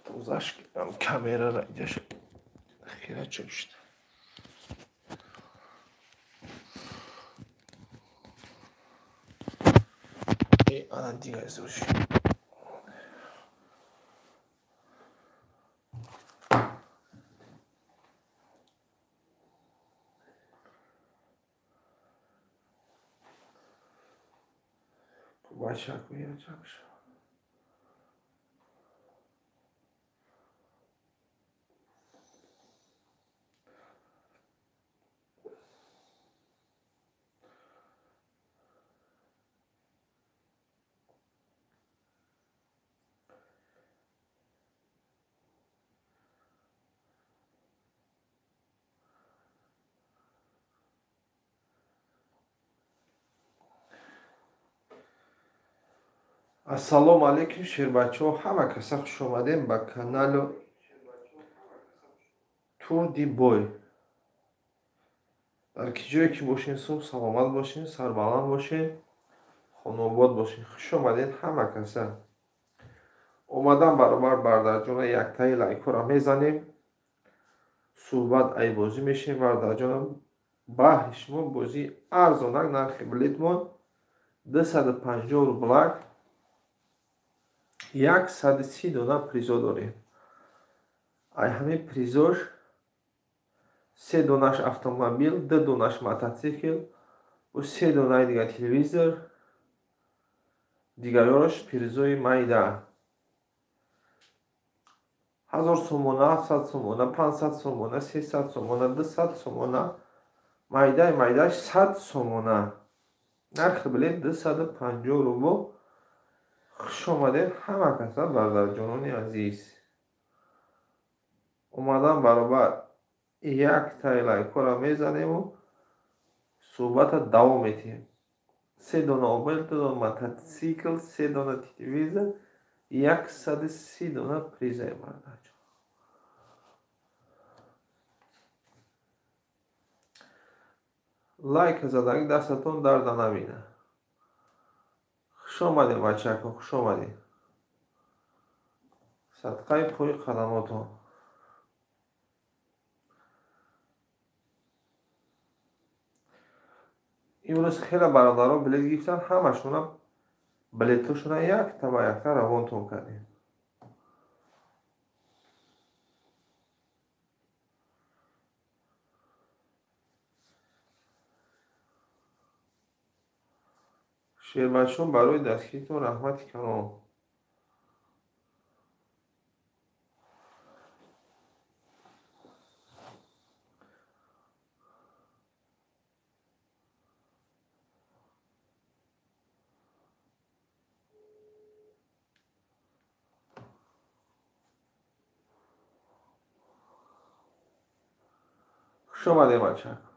Тозаш камерара инҷаш хира чӯб шуд. Ана дигар зӯш. Бачаку ячакш. Ассалому алайкум шербачаҳо, ҳама каса хуш омадем ба каналу Турди Бой. Дар ки ҷое ки бошен, субҳ саломат бошен, сарбаланд бошен, хонобод бошен. Хуш омадед ҳама каса. Омадан баробар бардарҷона яктаи лайкҳоро мезанем, суҳбат айбозӣ мешем. Бардарҷона, баҳри шумо бозии арзонак, нархи билетмон 250 рублак, 130 дона призо дорем. Ай ҳамин призош 3 донаш автомобил, 2 донаш мотоцикл, бо 3 донаи дигар телевизор, дигарош призои майда. 1000 сомона, 700 сомона, 500 сомона, 300 сомона, 200 сомона, майдаи майдааш 100 сомона. Нархи билет 250 рубл. Хуш омадед ҳама каса бардарҷонони азиз. Омадан баробар яктаи лайкҳоро мезанему суҳбата давом медиҳем. 3 дона обел, 2 дона мотоцикл, 3 дона телевизор, 130 дона призаи бардарҷон. Лайк задаги дастатон дарда набинад. Хуш омадед бачако, хуш омадед. Садқаи пои қадамотон. Имрӯз хеле бародарон билет гирифтанд, ҳамашона билетҳошона якта ба якта равонтон кардем. Шербачон, барои дастгиритон раҳмати калон. Хуш омадед бачако.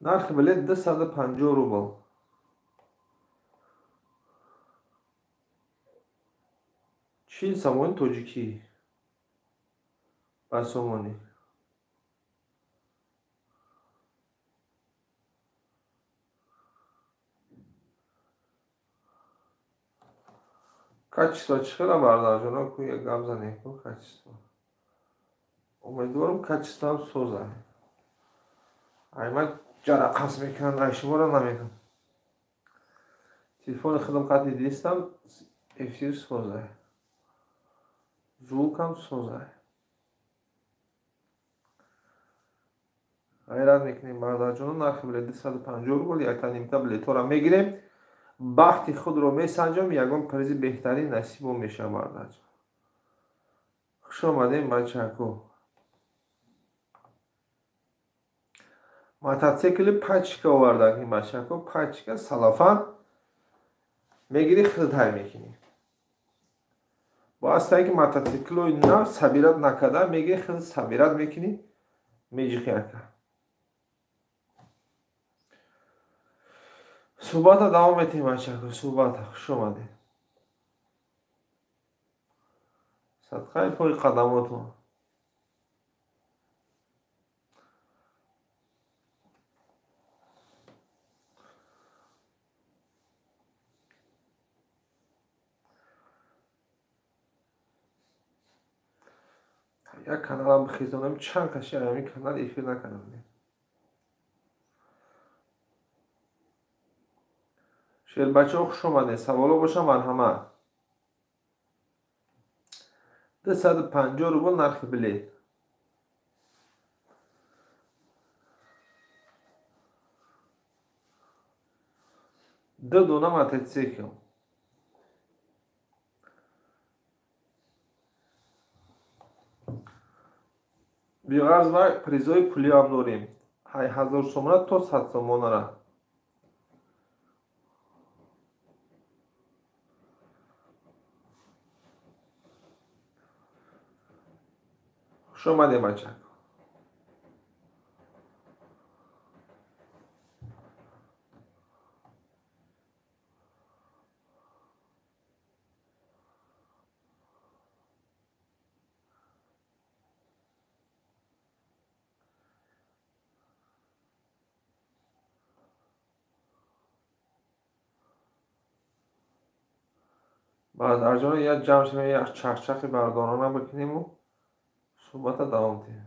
Нархи билет 250 рубл. 40 сомони тоҷикӣ ба сомонӣ. Качество чӣ хела бардарҷоно, ку як гап занем ку качество. Умедворам качествоам соза. Ай ман ҷарақас мекунанд, ай шуморо намекунам. Телефони худам қати дистам, эфир соза. Звукам соза. Ғайрат мекунем бародарҷоно, нархи билет 250 рубл, якта нимта билетҳоро мегирем. Бахти худро месанҷам, ягон призи беҳтарин насибо мешавад бародарҷон. Хуш омадем бачако. Мотоцикли пачка овардан бачако, пачка салафан мегири, худат мекунӣ. Бо астае ки мотоциклои нав сабират накарда, мегири, худат сабират мекунӣ, меҷиқи ака. Суҳбата давом метиҳем бачако, суҳбата. Хуш омадед. Садқаи пои қадамотон. Як каналам бихезонам, чанд каши ҳамин канал эфир накардам. Шербачаҳо, хуш омадед. Саволо боша, марҳамат. 250 рубл нархи билет. Ду дона мотоцикл. Биғарз ва призои пулиам дорем. 1000 сомона то 100 сомонара. Хуш омадем, бачак. Бародарҷоно, як ҷамъ шавем, як чахчахи бародарона бикунему суҳбата давом диҳем.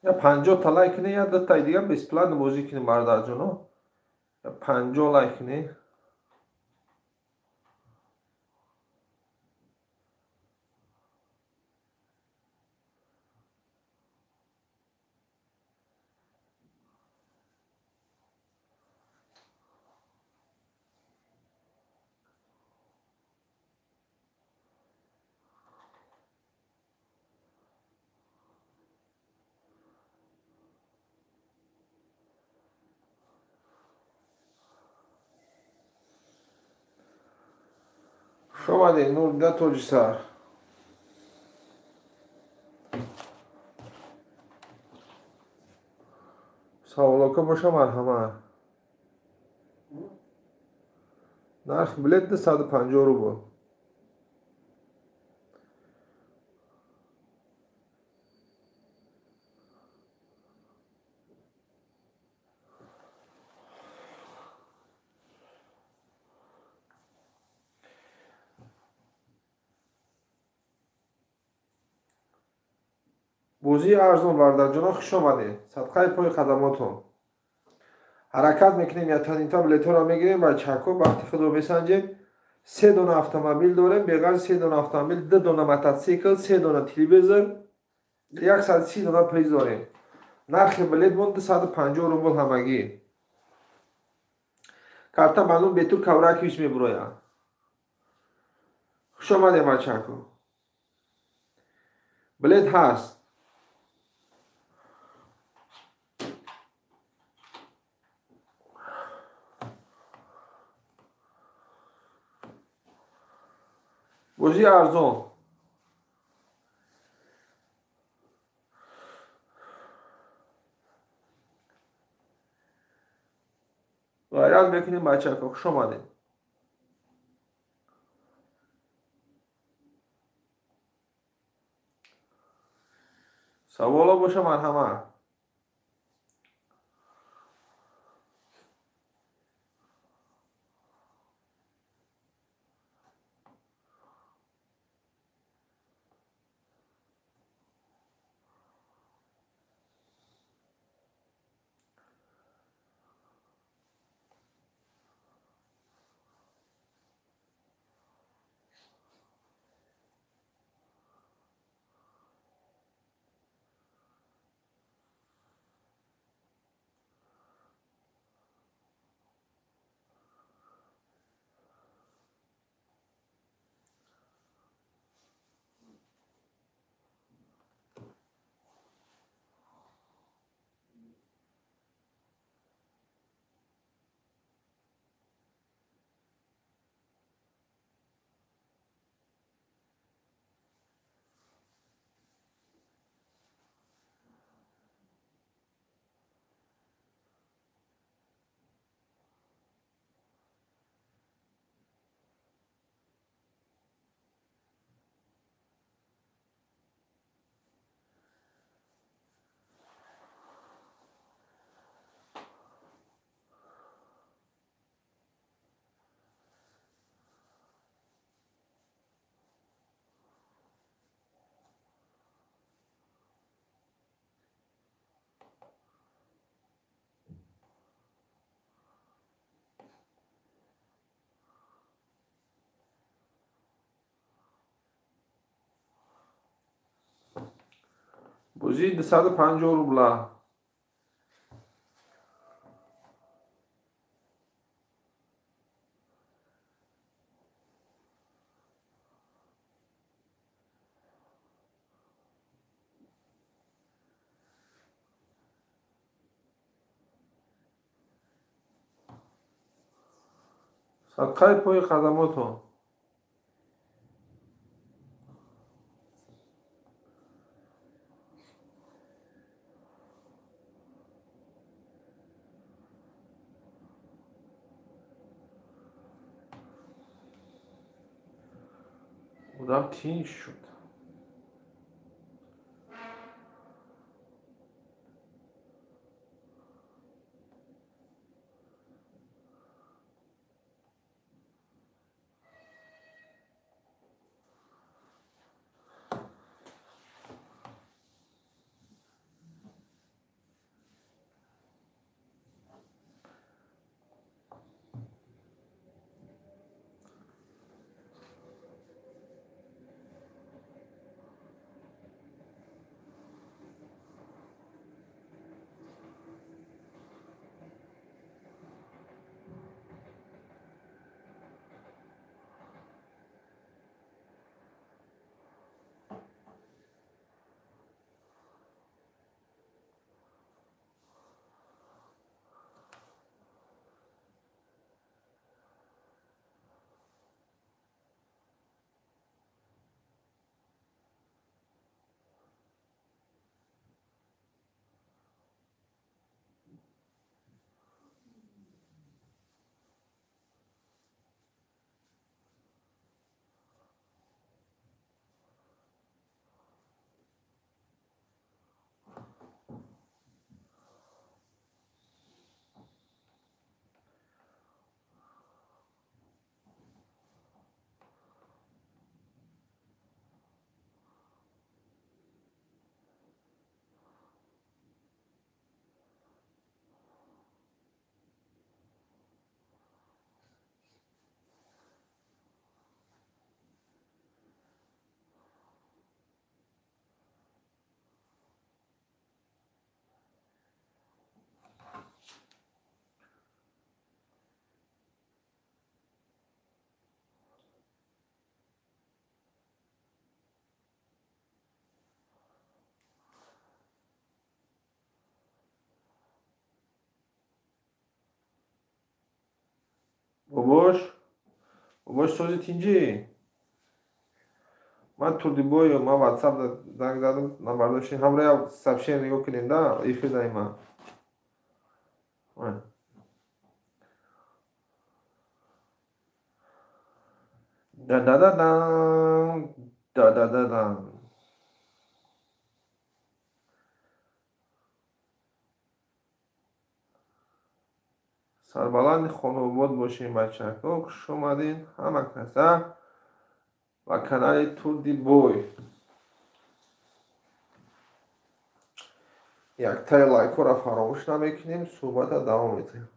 Я 50 та лайк кунед, я дутаи дига бесплатно бозӣ кунем, бародарҷоно. Я 50 лайк кунед. Хуш омадед, Нурдида Тоҷисар. Саволока боша, марҳамат. Нархи билет 250 рубл. Бозии арзон, бародарҷоно, хуш омадед. Садқаи пои хадамотон. Ҳаракат мекунем, ятанита билетҳоро мегирем ва чако вақти худро месанҷем. 3 дона автомобил дорем, беғарз 3 дона автомобил, 2 дона мотоцикл, 3 дона телевизор, 130 дона приз дорем. Нархи билетмон 250 рубл ҳамагӣ. Карта ба ном Бетур Кавракевич мебурояд. Хуш омадед, бачако. Билет ҳаст. Бозии арзон. Ғайрат мекунем, бачако, хуш омадед. Саволо боша, марҳамат. Бозии 250 рубла. Садқаи пои хадамотон. Одам тинч шуд. Бобош, бобош, сози тинҷӣ. Ман Турдибою, ман WhatsApp занг задам, набардоштем. Ҳамроя сообщение нигоҳ кунем, да, эфир даи ман. Да-да-да-дам, да-да-да-дам. Сарбаланди хонобод бошем, бачако. Хуш омадед ҳама каса ба канали Турдибой. Яктаи лайкҳоро фаромӯш намекунем, суҳбата давом медиҳем.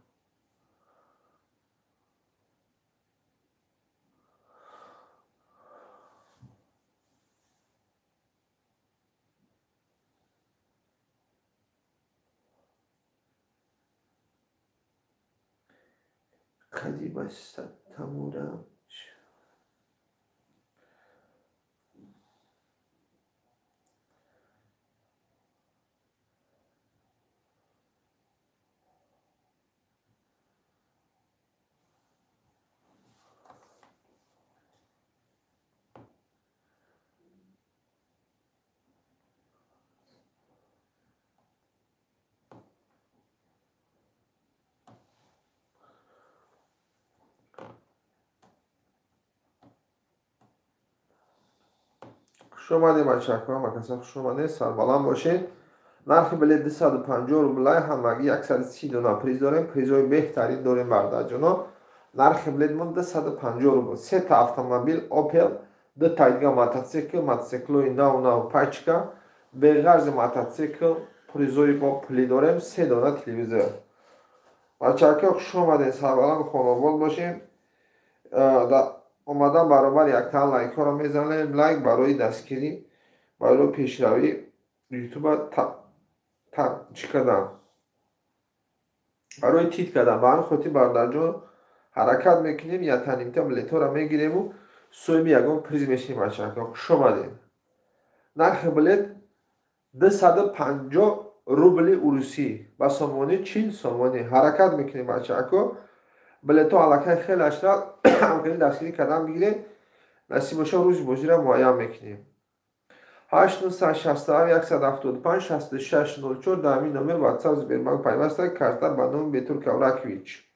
Қади ба садтамурам. Хуш омадед, бачаҳо, ҳама каса хуш омадед, сарбаланд бошед. Нархи билет 250 рублай, ҳамагӣ 130 дона приз дорем, призҳои беҳтарин дорем, бародарҷоно. Нархи билетмон 250 рубл. Сета автомобил Opel, дута дига мотоцикл, мотоциклҳои нав нав пачка, беғарзи мотоцикл, призҳои бо пулӣ дорем, се дона телевизор. Бачаҳо, хуш омадед, сарбаланд хонобод бошем. Омадан баробар яктан лайкҳоро мезанем. Лайк барои дастгирӣ, барои пешравӣ ютуба чӣ кардам, барои тит кардам. Ба ҳамин хотир бародарҷон ҳаракат мекунем, ятанимта билетҳоро мегирему соҳиби ягон приз мешавем. Бачаҳо хуш омадед. Нархи билет 250 рубли урусӣ, ба сомонӣ 40 сомонӣ. Ҳаракат мекунем бачаҳо. Билетҳо аллакай хеле ашра ҳамкорӣ дастгирӣ кардан бигиред. Насиб боша рӯзи бозиро муайян мекунем. 8967 175 66 04 дар ҳамин номер WhatsApp Сбербанк пайваста, карта ба номи Бетур Кавракович.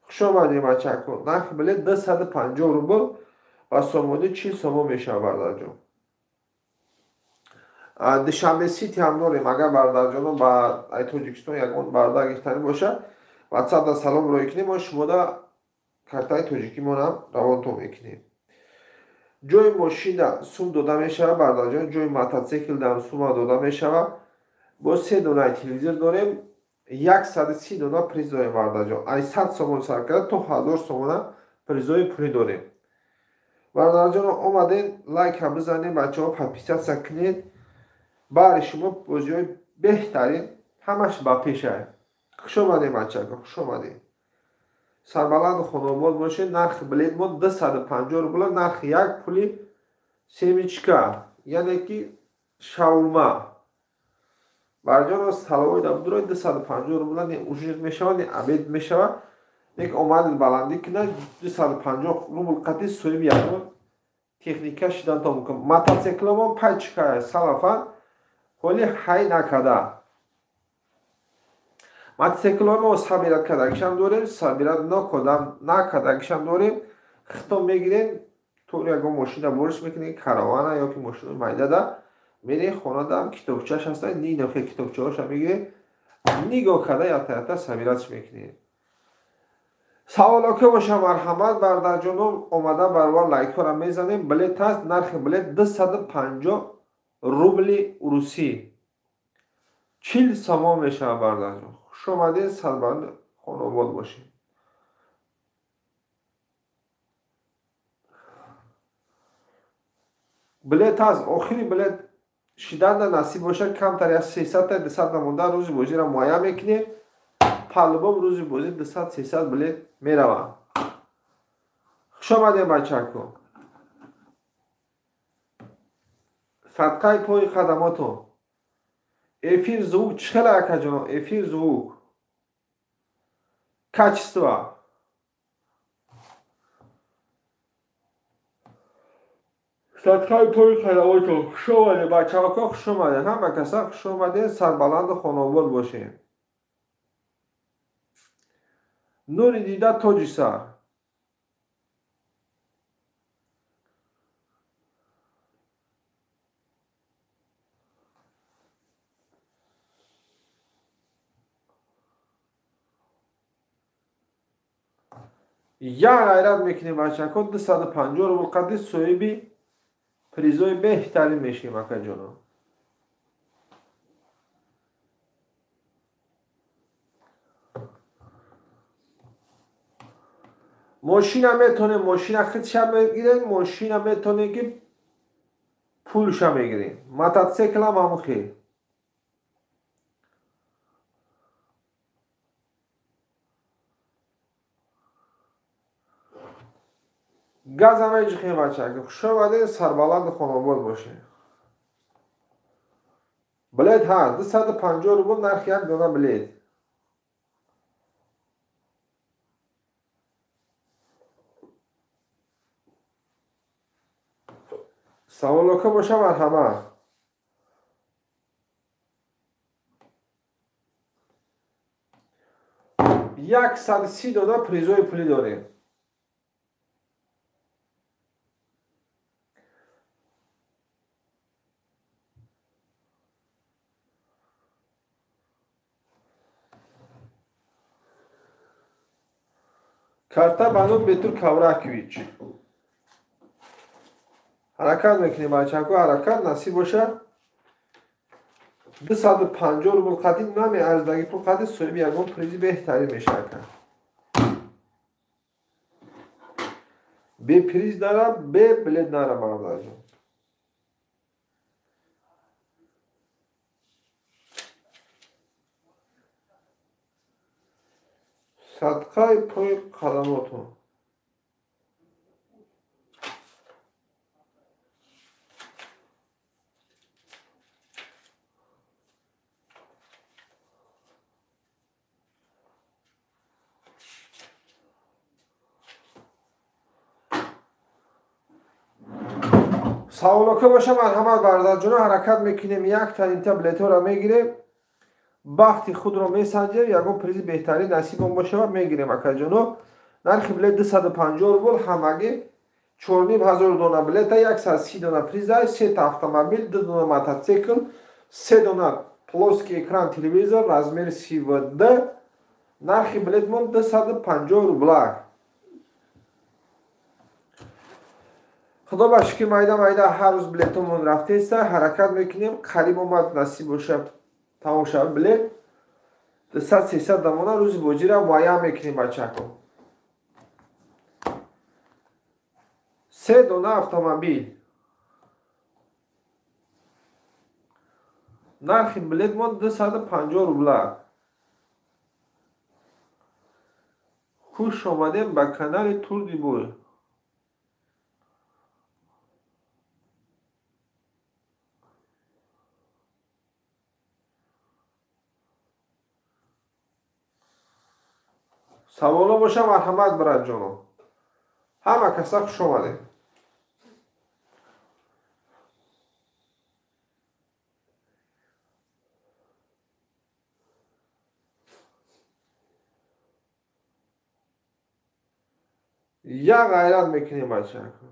Хуш омадед бачаҳо. Нархи билет 250 рубл, ба сомонӣ 40 сомон мешавад бародарҷон. Душанбе Сити ҳам дорем. Агар бародарҷонон ба Тоҷикистон ягон бародар гирифтанӣ бошад, WhatsApp-да салом рӯй кунем, мо шумода картаи тоҷикимонам равонтон мекунем. Ҷои мошина сум дода мешавад бародарҷон, ҷои мототсиклдам сума дода мешавад. Бо 3 донаи телевизор дорем, 130 дона приз дорем бародарҷон. Ай 100 сомон сар карда то 1000 сомона призҳои пулӣ дорем. Бародарҷон омаден, лайка бизанед, бачаҳо подписатсия кунед. Баҳри шумо бозиҳои беҳтарин ҳамаш ба пешае. Хуш омадед бачаҳо, хуш омадед. Сарбаланду хонобод бошед. Нархи билет мо 250 рубла, нархи як пули семечка, яъне ки шаурма. Барҷонро столовой да будурои 250 рубла не ужин мешавад, не обед мешавад. Нек омадед баландӣ кунад, 250 рубл қати соҳиби ягон техника шидан то мумкин. Мотоцикломон пачка салафан ҳоли ҳай накарда. Мотоциклҳои мо сабират кардагишам дорем, сабират накардагишам дорем. Хитом мегирем, то ягон мошина бориш мекунем, каравана ё ки мошинои майдада мерем, хонадам китобчааш ҳаста, нинохе китобчаҳоша мегирем, нигоҳ карда ята-ята сабиратш мекунем. Саволоке боша марҳамат бародарҷонон, омада баробар лайкҳоро мезанем. Билет ҳаст, нархи билет 250 рубли урусӣ, 40 сомон мешавад бародарҷон. Хуш омадед, сарбаланд хонобод бошед. Билет ҳаст, охири билет шиданда насиб бошад, камтар аз 300 та 200 намонда рӯзи бозиро муайян мекунем. Палубом рӯзи бозӣ 200-300 билет меравад. Хуш омадед бачаҳо. Садқаи пои хадамотон. Эфир звук чӣ хела акаҷоно? Эфир звук. Качество. Садқаи пои хадамотон. Хуш омадед бачаҳо, хуш омадед. Ҳама каса хуш омадед, сарбаланду хонобод бошед. Нури дида тоҷи сар. Як ғайрат мекунем бачаҳо, 250 рубл қади соҳиби призҳои беҳтарин мешавем акаҷоно. Мошина метонем, мошина худша мегирем, мошина метонем ки пулша мегирем. Мотоциклам ҳамон хел. Газа меҷихем бачаҳо. Хуш омадед, сарбаланду хонобод бошед. Билет ҳаст, 250 рубл нархи як дона билет. Саволока боша марҳамат. 130 дона призҳои пулӣ дорем. Карта ба номи Бетур Кавракович. Ҳаракат мекунем бачаҳо, ҳаракат насиб боша. 250 рубл қади намеарздаги пул қади соҳиби ягон призи беҳтарин мешавад. Бе приз нара, бе билет нара бародарҷон. Садқаи пои қадамотон. Саволока боша марҳамат бародарҷоно, ҳаракат мекунем, якта инта билетҳоро мегирем, бахти худро месанҷем, ягон призи беҳтарин насибон бошава мегирем акаҷоно. Нархи билет 250 рубл, ҳамагӣ 4500 дона билета, 130 дона приза, 3 автомобил, 2 дона мотоцикл, 3 дона плоский экран телевизор размери 32. Нархи билетмон 250 рубла. Худо ба шукр майда майда ҳар рӯз билетомон рафтеста, ҳаракат мекунем, қариб омад насиб боша тамом шава билет. 200-300 дамона рӯзи боҷира муайян мекунем бачако. 3 дона автомобил. Нархи билетмон 250 рубла. Хуш омадем ба канали Турди Бой. Саволо боша марҳамат братҷоно. Ҳама каса хуш омадем. Як ғайрат мекунем бачако.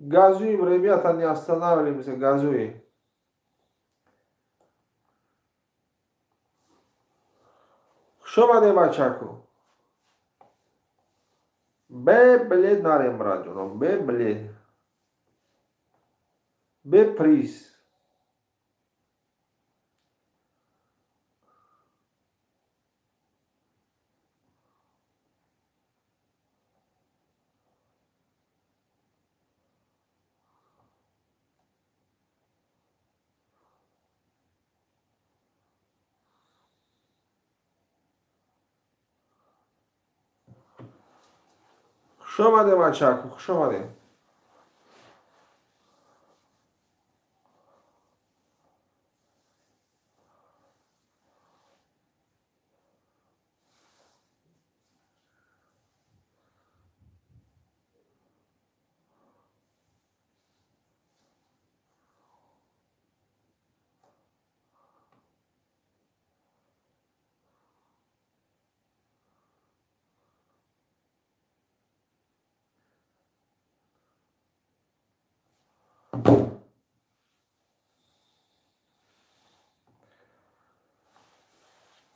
Газуем, ребята, не останавливаемся, газуем. Хуш омадем бачако. Бе билет нарем, братҷоно, бе билет. Бе приз. Хуш омадем бачако, хуш омадем.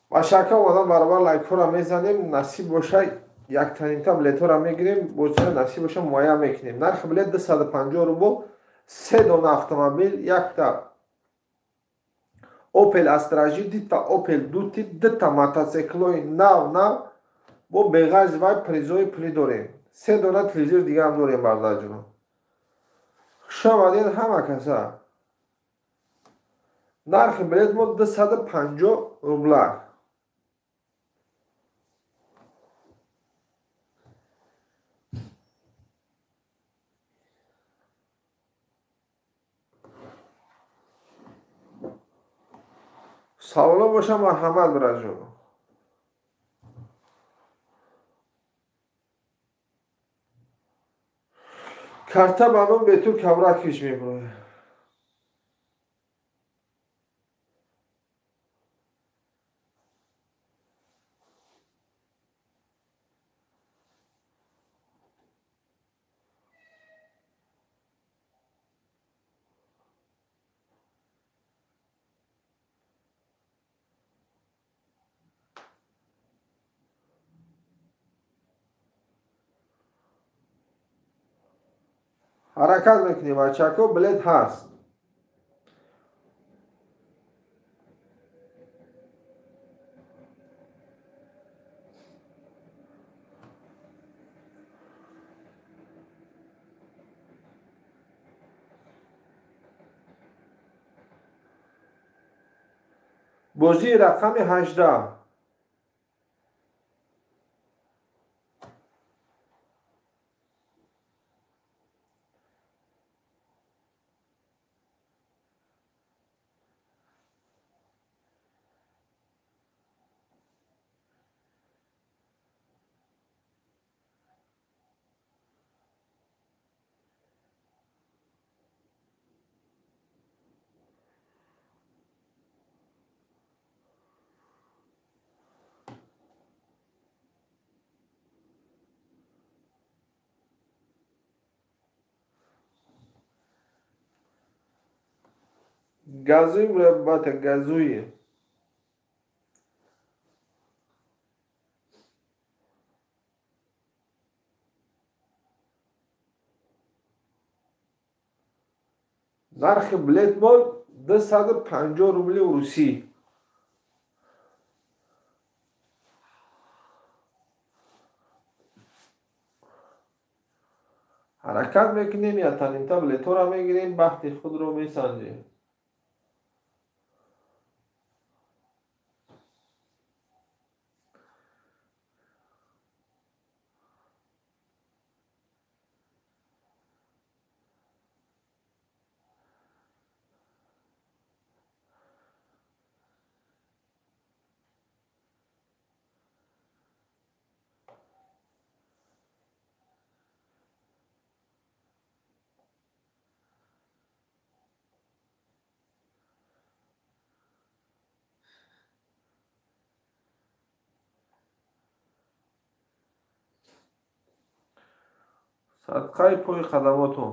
Башака омадан баробар лайкҳоро мезанем, насиб боша яктанимта билетҳоро мегирем, бозира насиб боша муайян мекунем. Нархи билет 250 рубл, 3 дона автомобил, якта Opel Astra J, дита Opel Duty, дита мотоциклҳои нав нав бо беғарз вай призҳои пулӣ дорем. 3 дона телевизор дига ҳам дорем бародарҷоно. Хуш омадед ҳама каса. Нархи билет мо 250 рубла. Саволо боша марҳамат братҷоно. Карта ба ном Бетур Кавракич мебурояд. Ҳаракат мекунем, бачако, билет ҳаст. Бозии рақами 18. Газуем, ребята, газуем. Нархи билет мон 250 рубли русӣ. Ҳаракат мекунем, я танимта билетҳоро мегирем, бахти худро месанҷем. Садқаи пои хадамотон.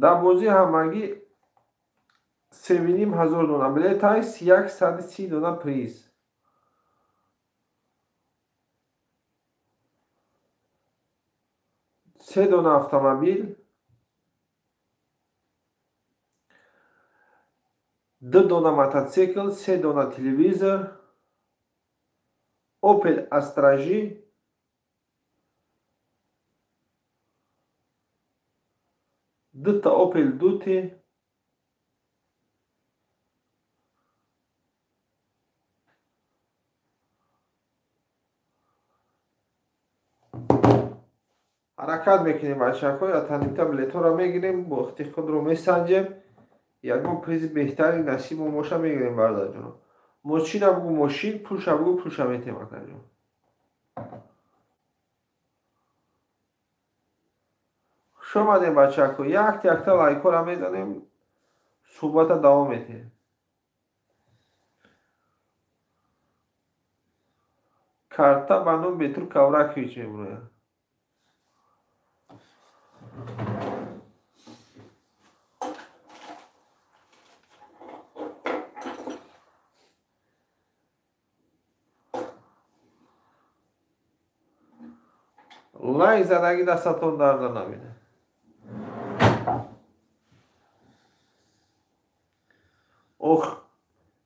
Дар бозӣ ҳамагӣ 3,5 ҳазор дона билет ҳаст, 130 дона приз. Се дона автомобил, 2 дона мотоцикл, 3 дона телевизор, Opel Astra J, 2 та Opel Duty, ҳаракат мекунем, бачаҳо, я танимта билетҳоро мегирем, бохти худро месанҷем, ягон призи беҳтари насибо моша мегирем, бародарҷоно. Мошина бугу мошин, пулша бугу пулша метем, акаҷон. Хуш омадем, бачаҳо, якта якта лайкҳоро мезанем, суҳбата давом метиҳем. Карта ба ном Бетур Кавракович мебурояд. Лайк задагӣ дастатон дарда набинад. Ох,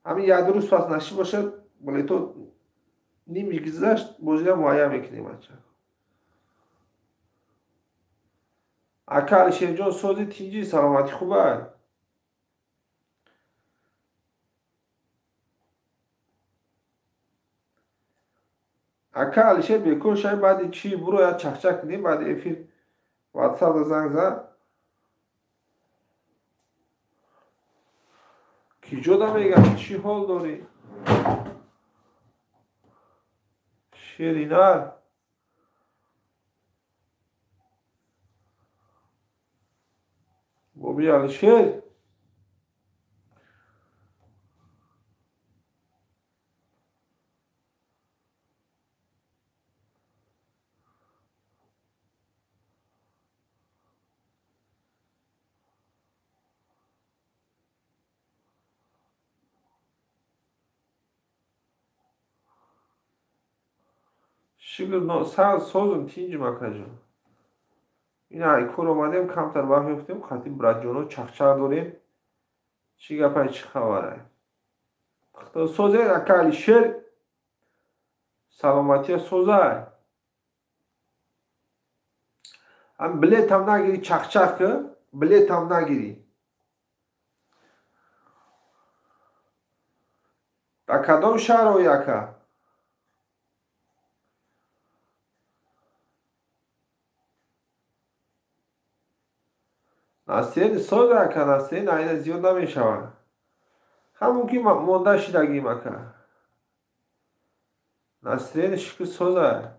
ҳамин як ду рӯз пас нашиб бошад, билето ними гузашт, бозиро муайян мекунем, бача. Ака Алишерҷон, сози тинҷӣ, саломатӣ хуб аст? Ака Алишер, бекор шай, баъди чӣ буро як чахчак кунем, баъди эфир ватсапда занг зад. Киҷода мегам, чӣ ҳол дорӣ? Ширинар. Боби Алишер. Шукр, созум, тинҷум, акаҷон. Ина кор омадем, камтар вақт ёфтем, хати братҷоно чахчах дорем. Чӣ гапай, чӣ хабарай? Созе ака Алишер, саломатия созай. Ам билетам нагири, чахчах ки, билетам нагири. Ба кадом шаҳр ои ака? Настроение соза ака, настроение айна зиёд намешавад. Ҳамон ки монда шидагим ака. Настроение шукр соза.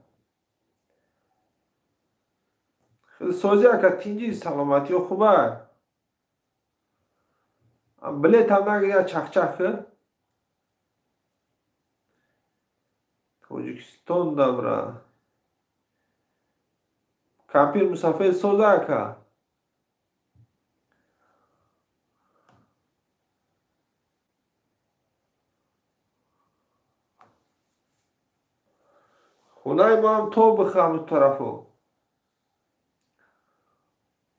Сози ака, тинҷи, саломатиё хуба. Билетам нагиря, чахчах ки. Тоҷикистон дамра. Кампир мусафир соза ака. Хонаи мо ҳам то бихам тарафо.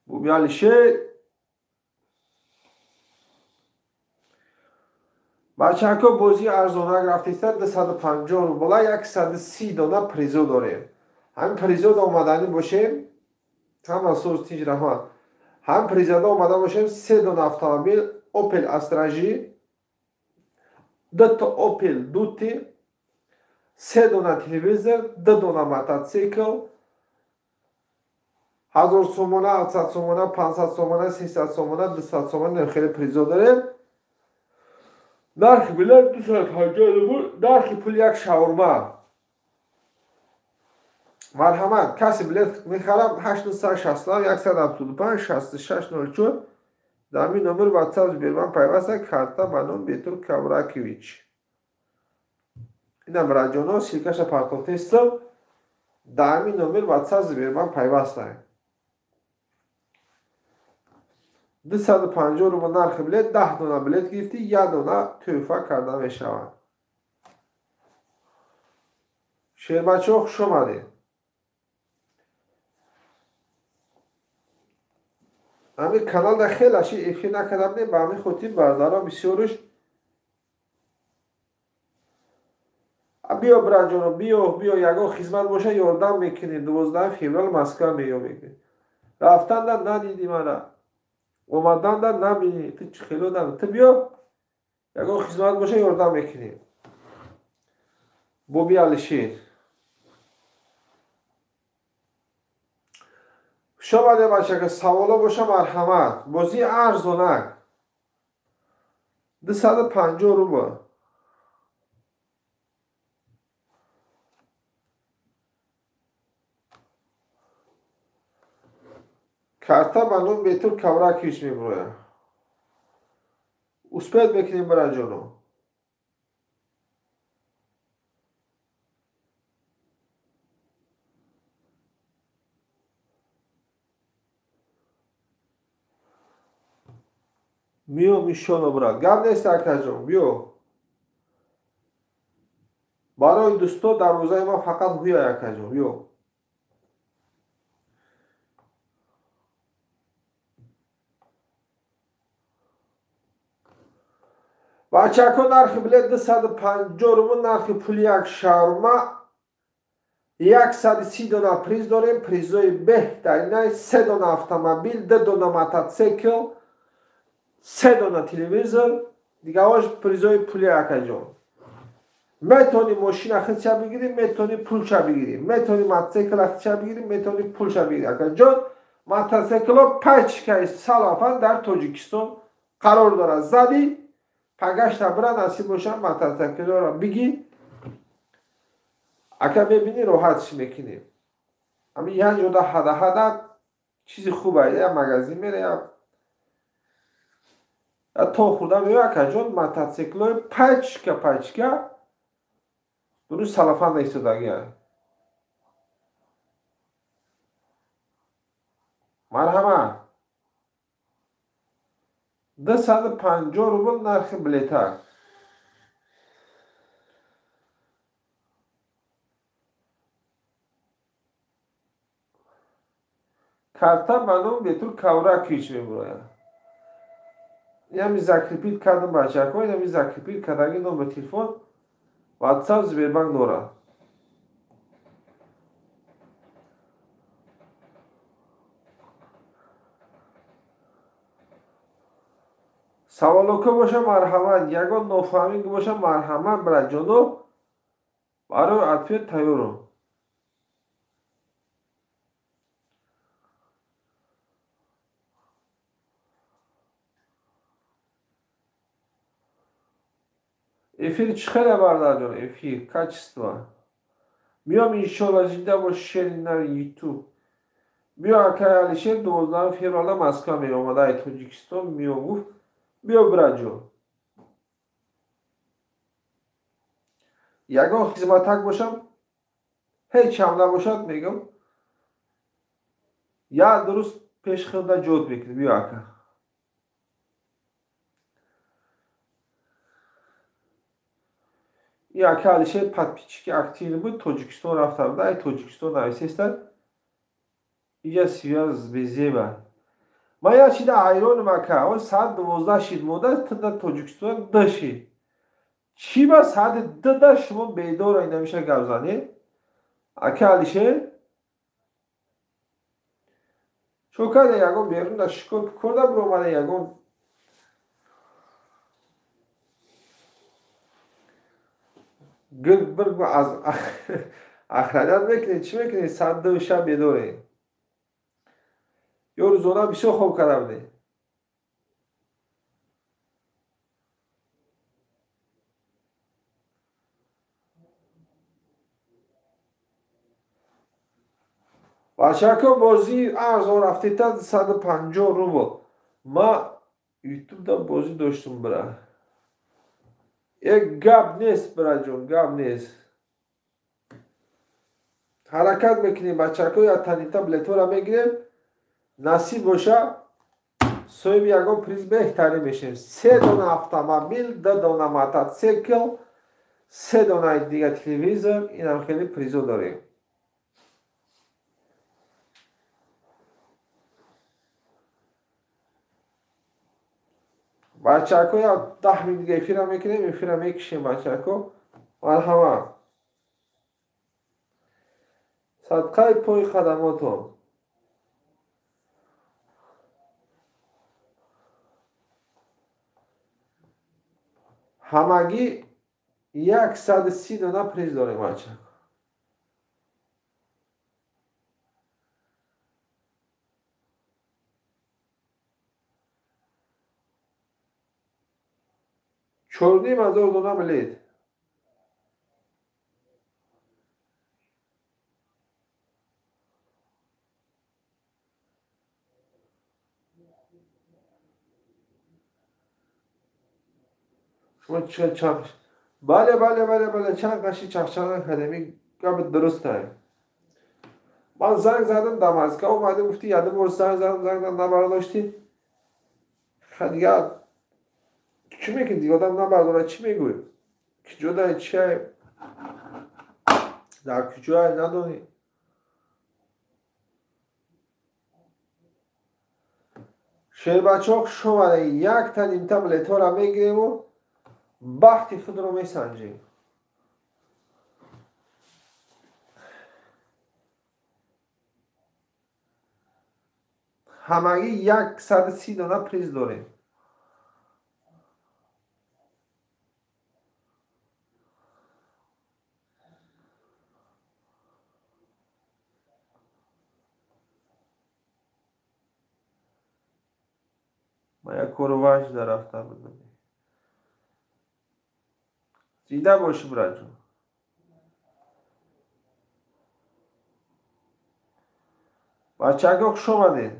Буби Алишер. Бачаҳако, бозии арзонак рафтеста 250 рубла, 130 дона призо дорем. Ҳамин призода омаданӣ бошем, ҳама соз тинҷ раҳмат. Ҳамин призода омада бошем, 3 дона автомобил Opel Astra J, 2 та Opel Duty, 3 дона телевизор, 2 дона мотоцикл, 1000 сомона, 700 сомона, 500 сомона, 300 сомона, 200 сомона хеле призо дорем. Нархи билет 250 рубл, нархи пул як шаурма. Марҳамат, каси билет мехарам 867 175 6604 дар ҳамин номер WhatsApp Сбербанк пайваста, карта ба ном Бетур Кавракевич. Ина браҷоно ссылкаша партофтестам, дар ҳамин номер WhatsApp Сбербанк пайваста. 250 рубл нархи билет, 10 дона билет гирифтӣ, 1 дона тӯҳфа карда мешавад. Шербачаҳо, хуш омадед. Ҳамин каналда хеле аши эфир накарда будем, ба ҳамин хотир бародаро бисёрш биё браҷоно, биё, биё, ягон хизмат боша ёрдам мекунем. 12 феврал Москва меём. Рафтанда надидӣ мана, омаданда набинӣ, ту чӣ хело набинӣ. Ту биё, ягон хизмат боша ёрдам мекунем. Боби Алишер. Хуш омадед бачака, саволо боша марҳамат. Бозии арзонак 250 рубл. Карта ба ном Бетур Кавракевич мебурояд. Успеет мекунем браҷоно. Миём иншолло брат. Гап нест акаҷон, биё. Барои дӯсто дарвозаи ман фақат ҳуя акаҷон, биё. Бачаҳо, нархи билет 250 рубл, нархи пули як шаурма, 130 дона приз дорем, призои беҳтаринай 3 дона автомобил, 2 дона мотоцикл, 3 дона телевизор, дигаҳош призои пули акаҷон. Метавонӣ мошина худша бигирӣ, метавонӣ пулша бигирӣ, метавонӣ мотоцикла худша бигирӣ, метавонӣ пулша бигирӣ. Акаҷон, мотоцикло пачкаи салафан дар Тоҷикистон қарор дорад. Задӣ пагашта бира, насиб боша мотоциклро бигӣ. Ака мебинӣ роҳат чӣ мекунӣ. Ҳамин як ҷода ҳада-ҳада чизи хуба, як магазин мере, як то хурда меояд акаҷон, мотоциклҳои пачка пачка дуруст салафан истодагианд. Марҳамат. 250 рубл нархи билета. Карта ба номи Бетур Кавракич мебурояд. Инами закрепить кардам бачако, инами закрепить кардаги номер телефон, WhatsApp, Сбербанк дорад. Саволоко боша марҳамат, ягон нофаҳмӣ боша марҳамат, браҷоно, барои ответ тайёрам. Эфир чӣ хеле бардарҷон, эфир, качество. Миём иншолла зинда бош шери нави Ютуб. Биё акай Алишер 12 февралда Москва меомада, ай Тоҷикистон миём гуфт. Биё бираҷон. Ягон хизматак бошам, ҳеҷ ҳам набошад, мегӯм. Як дуруст пеш худда ҷод мекунӣ, биё ака. И ака Алишер подписчики активный буд, Тоҷикистон рафта буд, ай Тоҷикистон нависестад. Иҷа связ безеба. Ман як чида ҳайронам ака, он соат 12 шид монда, ту дар Тоҷикистон 2 шид. Чӣ ба соати 2 да шумо бедора инамиша гап занед? Ака Алишер? Чо карда ягон берун да шикор пикор да биромада ягон гирг-бирг аз охранят мекунед, чӣ мекунед? Соат 2 шаб бедоред. Ё рӯзона бисёр хоб карда будед. Бачако бозӣ арзон рафтета 150 рубл. Ма Ютубда бозӣ доштум бира. Як гап нест бираҷон, гап нест. Ҳаракат мекунем бачако, я танита билетҳоро мегирем. Насиб боша соҳиби ягон приз беҳтарин мешавем. 3 дона автомобил, 2 дона мотоцикл, 3 дона дига телевизор, инам хеле призо дорем. Бачако я 10 минут дига эфира мекунем, эфира мекушем бачако. Марҳамат. Садқаи пои хадамотон. Ҳамагӣ 130 дона приз дорем бачако. 4,5 ҳазор дона билет. Шумо чӣ чанд? Бале, бале, бале, бале, чанд қаши чахчақ академӣ гап дурустае. Ман занг задам дар Москва, омадем, гуфти яду бор занг задам, занг задам, набардоштӣ. Дигар чӣ мекунӣ? Дигар одам набардора, чӣ мегӯӣ? Киҷо дай, чиай? Дар куҷоай надонӣ? Шербачаҳо хуш омадед. Якта нимта билетҳоро мегирему бахти худро месанҷем. Ҳамагӣ 130 дона приз дорем. Ман як кору ваҷда рафта будам. Зинда бошӣ бираҷон. Бачако хуш омадед.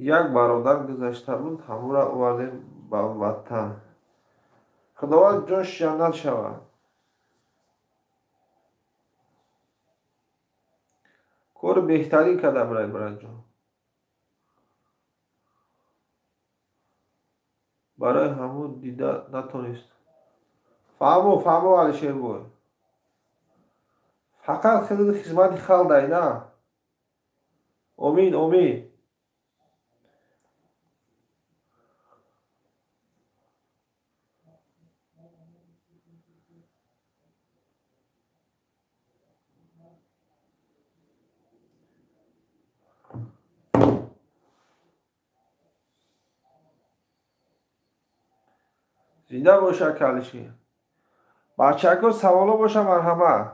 Як бародар гузашта буд, ҳамура овардем ба ватан. Худованд ҷош ҷаннат шавад. Кори беҳтарин карда брай браҷон. Барои ҳамун дида натонист. Фаҳмо, фаҳмо Алишербой. Фақат хизмати халқ дай на. Омин, омин. Зинда боша Калиши. Бачако саволо боша марҳамат.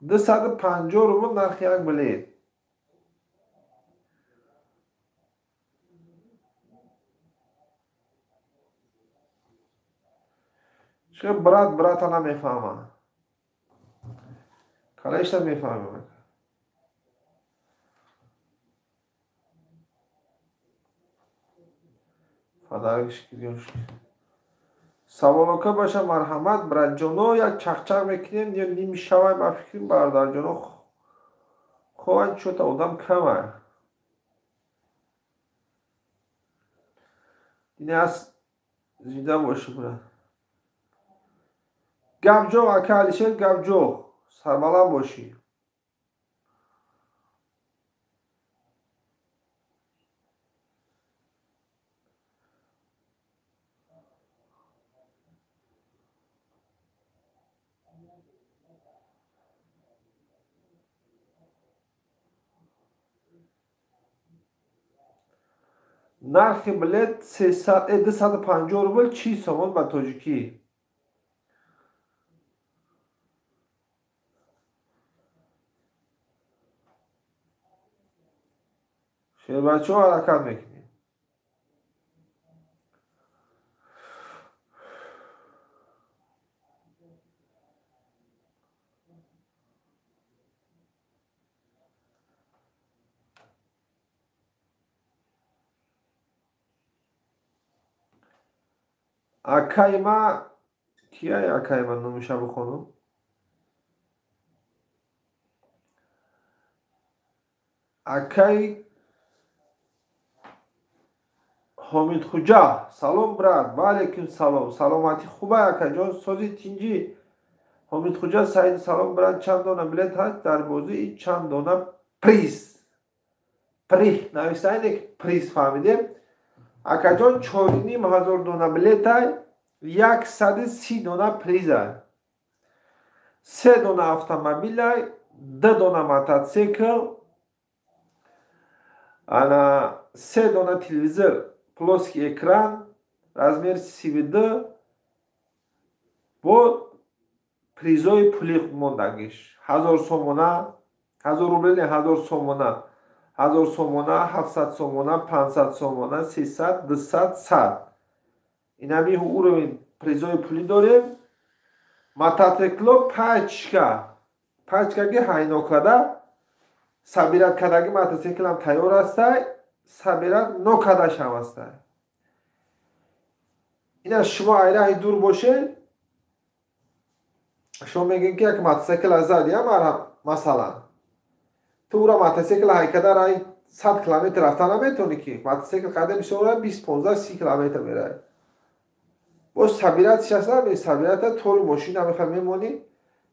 250 рубл нархи як билет. Чӣ брат брата намефаҳма. Калишта мефаҳма. Саволока боша марҳамат братҷоно, як чақчақ мекунем ё ним шавай ба фикрим бародарҷоно хоҳанд чӯта одам кама. Дина аст зинда боши брат. Гапҷоқ ака Алишер гапҷоқ, сарбаланд бошӣ. Нархи билет 250 рубл 40 сомон ба тоҷикӣ. Шербачаҳо ҳаракат мекунем. Акайма кияй акайма номиша бихонум? Акай Ҳомидхуҷа. Салом брат. Ва алейкум салом. Саломатӣ хуба акаҷон. Сози тинҷӣ. Ҳомидхуҷа Саид салом брат. Чанд дона билет ҳаст дар бозии чанд дона приз? При нависаине ки приз фаҳмидем. Акаҷон 4500 дона билетай, 130 дона призай. 3 дона автомобилай, 2 дона мотоцикл, ана 3 дона телевизор, плоский экран, размер 32 бо призои пули мондагиш. 1000 сомона, 1000 рубл не, 1000 сомона. 1000 сомона, 700 сомона, 500 сомона, 300, 200, 100. Инами уровень призои пулӣ дорем. Мотоцикло пачка. Пачка ки ҳайнокада сабират кадаги мотоциклам тайёр астай, сабират нокадашам астай. Ина шумо айраҳи дур бошед, шумо мегӯед ки як мотоцикл зад, я масалан. Ту ура мотоцикл ҳайкада рай 100 километр рафта наметавонӣ ки мотоцикл қадар бисёр 20, 15, 30 километр меравӣ. Боз сабират шаста, сабирата тори мошина мехоҳ мемонӣ,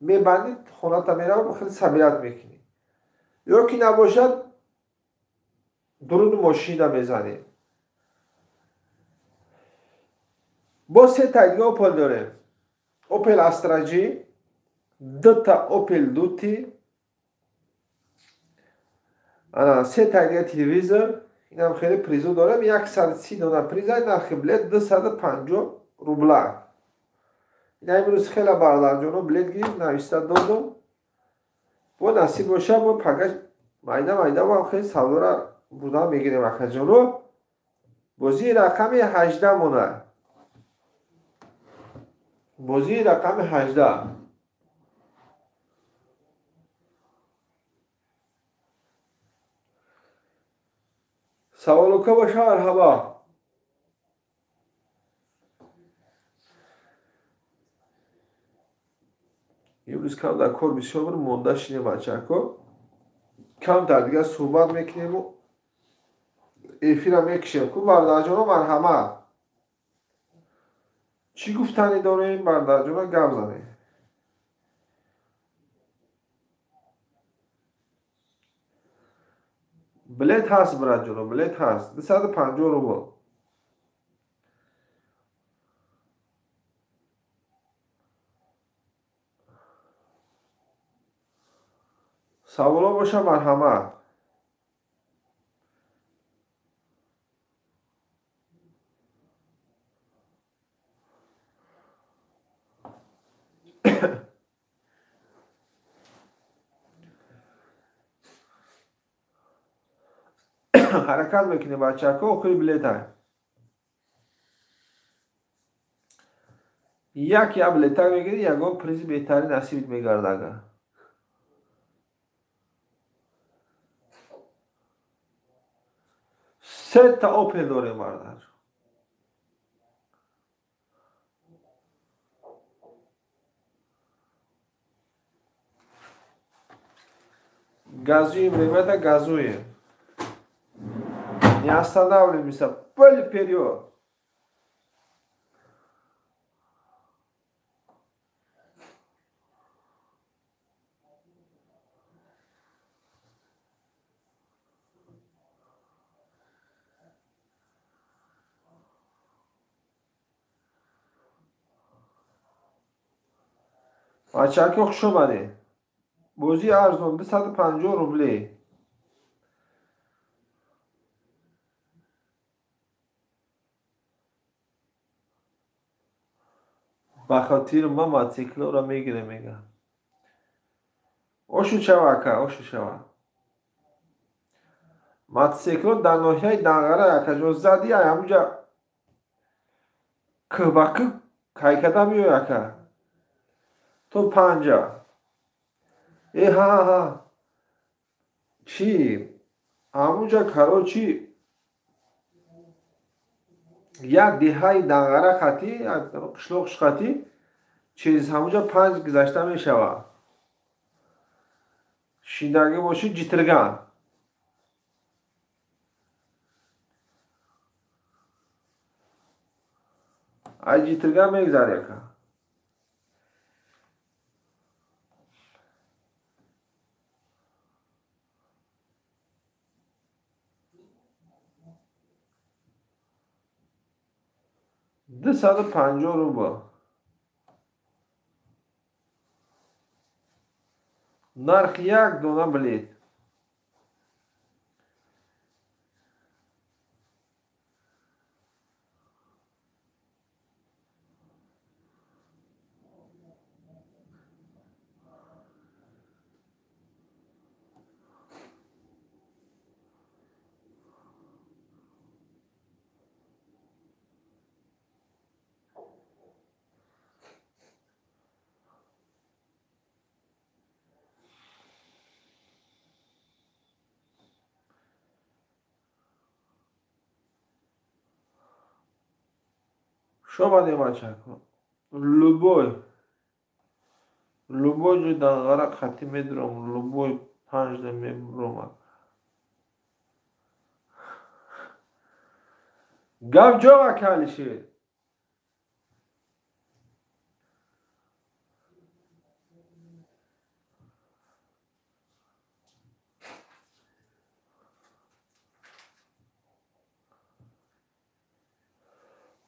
мебандӣ, хоната меравӣ, хеле сабират мекунӣ. Ё ки набошад дуруни мошина мезанӣ. Боз се та дига Opel дорем. Opel Astra G, 2 та Opel Duty, ана се та дига телевизор, инам хеле призо дорем, 130 дона приза, нархи билет 250 рубла. Ина имрӯз хеле бародарҷоно билет гирифт, нависта додум. Бо насиб боша, бо пагаш майда майда бо хеле савдора бурдан мегирем акаҷоно. Бозии рақами 18 мона. Бозии рақами 18. Саволука боша, марҳабо. Имрӯз кам дар кор бисёр буд, монда шинем бачако. Камтар дигар суҳбат мекунему эфира мекушем. Ку бардарҷоно, марҳамат. Чӣ гуфтанӣ дорем, бардарҷоно, гап занем. Билет ҳаст, братҷоно, билет ҳаст. 250 рубл. Саволо боша, марҳамат. Ҳаракат мекунем, бачако, охири билета. Як я билета мегирӣ, ягон призи беҳтарин насибит мегардад агар. Сета Опел дорем, бардар. Газуем, ребята, газуем. Не останавливаемся. Пыль вперед. Бачако, хуш омадед. Бозии арзон 250 рубле. Ба хотири ман мотоциклро мегирем, мегӯям. Ошу шава, ака, ошу шава. Мотоцикло дар ноҳияи Данғара, акаҷон, зади, ай ҳамунҷа кӯҳ ба кӯҳ кайкада меои, ака. То панҷа. Э, ҳа, ҳа. Чӣ? Ҳамунҷа, короче, як деҳаи Данғара хатӣ, қишлоқ хатӣ, через ҳамунҷа панҷ гузашта мешавад. Шиндагӣ бошӣ, Ҷитирган. Ай Ҷитирган мегузарӣ, ака. 250 рубл. Нарх як дона билет. Шо бачако? Любой. Любой ҷой Данғара хатӣ медурам, любой панҷда мебурам. Гап ҷо, ака Алишер.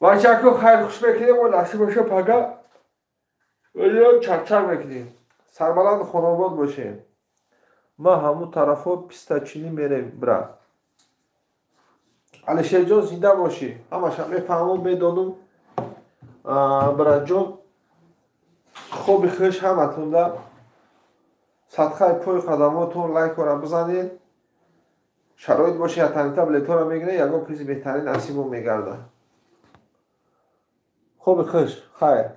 Бачако, хайр хуш мекунем, о насиб боша пага чақчақ мекунем. Сарбаланд хонобод бошем. Ман ҳамун тарафҳо пистачинӣ мерем, брат. Алишерҷон, зинда бошӣ. Ҳамаша мефаҳмам, медонам. Братҷон, хоби хуш ҳаматонда. Садқаи пои қадамотон лайкора бизанед. Шароит боша, ятанита билетҳоро мегиред, ягон призи беҳтарин насибон мегардад. Хоби хуш, хайр.